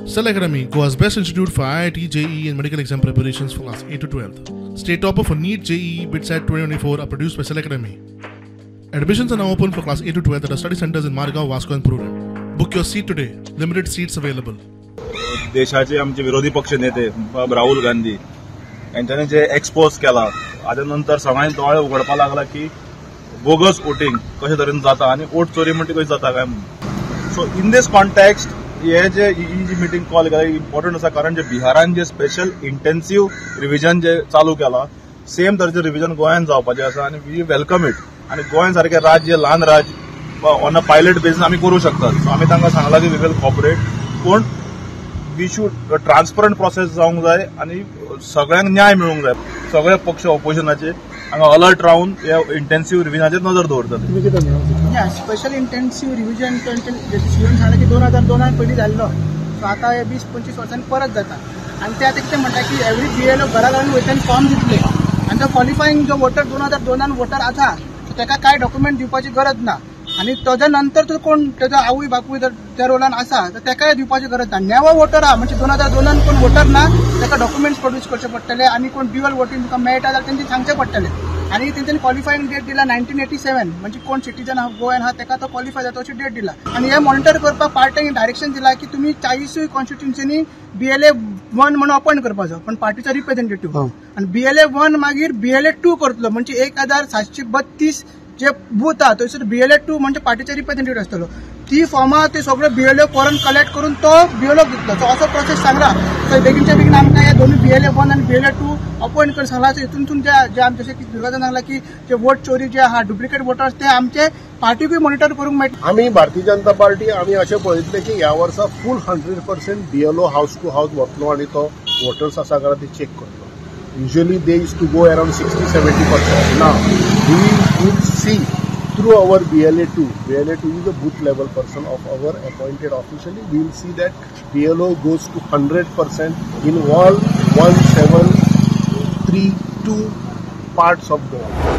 Cell Academy, Goa's best institute for IIT, JEE and medical exam preparations for class 8 to 12. State topper for NEET, JEE, BITSAT 2024 are produced by Cell Academy. Admissions are now open for class 8 to 12 at our study centers in Margao, Vasco and Prudent. Book your seat today. Limited seats available. देशाचे आमचे विरोधी पक्ष नेते राहुल गांधी यांच्यानी जे expose केला आतां नंतर सगळ्यांनी दोळे उघडपाक लागला की बोगस वोटिंग कशे तरेन जाता आनी वोट चोरी म्हणटा कशी जाता काय म्हणून. सो इन this context हे जे ही जी मिटींग कॉल केला इम्पॉर्टंट आसा, कारण जे बिहारान जे स्पेशल इंटेन्सिव रिविजन जे चालू केला सेम तरेचें रिविजन गोंयांत जावपाचें आसा आनी we welcome it. आनी गोंय सारकें राज्य, ल्हान राज्य, ऑन अ पायलट बेसीस आमी करूं शकतात. सो आमी तांकां सांगलां की we will cooperate, पूण we should transparent process जावंक जाय आनी सगळ्यांक न्याय मेळूंक जाय. सगळे पक्ष ऑपोजिशनाचे हांगा अलर्ट रावन ह्या इंटेन्सिव रिविजनाचेर नजर दवरतले. स्पेशल इंटेन्सिव रिविजन सीएम सांगलें की 2002 पयलीं जाल्लो, सो आतां हे 20-25 वर्सांनी परत जाता. आनी ते आतां कितें म्हणटा की एवरी बीएलओ घरा घरान वयता फॉर्म दितले आनी तो क्वॉलिफायींग जो वोटर 2002 वोटर आसा सो ताका कांय डॉक्युमेंट दिवपाची गरज ना आनी ताज्या नंतर तो कोण ताजो आवय बापूय जर त्या रोलान आसा तर ताकाय दिवपाची गरज ना. नेवो वोटर आहा म्हणजे 2002 कोण वोटर ना ताका डॉक्युमेंट्स प्रोड्यूस करचे पडटले आनी कोण ड्युअल वोटींग तुका मेळटा जाल्यार तेंचे सांगचें पडटलें. आनी तेंच्यांनी क्वॉलिफायींग डेट दिला 1987, म्हणजे कोण सिटीजन आहा गोंयान आहा ताका तो क्वॉलिफाय जाता अशी डेट दिला. आनी हे मॉनिटर करपाक पार्ट्यांक डायरेक्शन दिला की तुमी 40 कॉन्स्टिट्युन्सीनी बीएलए 1 म्हणून अपॉयंट करपाचो, पण पार्टीचो रिप्रेझेंटेटिव्ह, आनी बीएलए 1 मागीर बीएलए 2 करतलो म्हणजे 1732 जे बूथ आहा थंयसर बीएलए 2 म्हणजे पार्टीचे रिप्रेझेंटेटिव्ह आसतलो. ती फॉर्मां ते सगळे बीएलओ करून कलेक्ट करून तो बीएलओ दितलो. सो असो प्रोसेस सांगला. सो बेगीनच्या बेगीन आमकां हे दोनूय बीएलए 1 आनी बीएलए 2 अपॉयंट करून सांगला. सो हितून जे आम जशें की दुर्गादान सांगला की जे वोट चोरी जे आहा डुप्लिकेट वोटर्स ते आमचे पार्टीकूय मॉनिटर करूंक मेळटा. आमी भारतीय जनता पार्टी आमी अशें पळयतले की ह्या वर्सा full 100% BLO house to house वतलो आनी तो वोटर्स आसा काय ते चॅक करतलो. Usually they used to go around 60-70%. Now we will see through our BLA2. BLA2 is a booth level person of our appointed officially. We will see that BLO goes to 100% in all 1732 parts of Goa.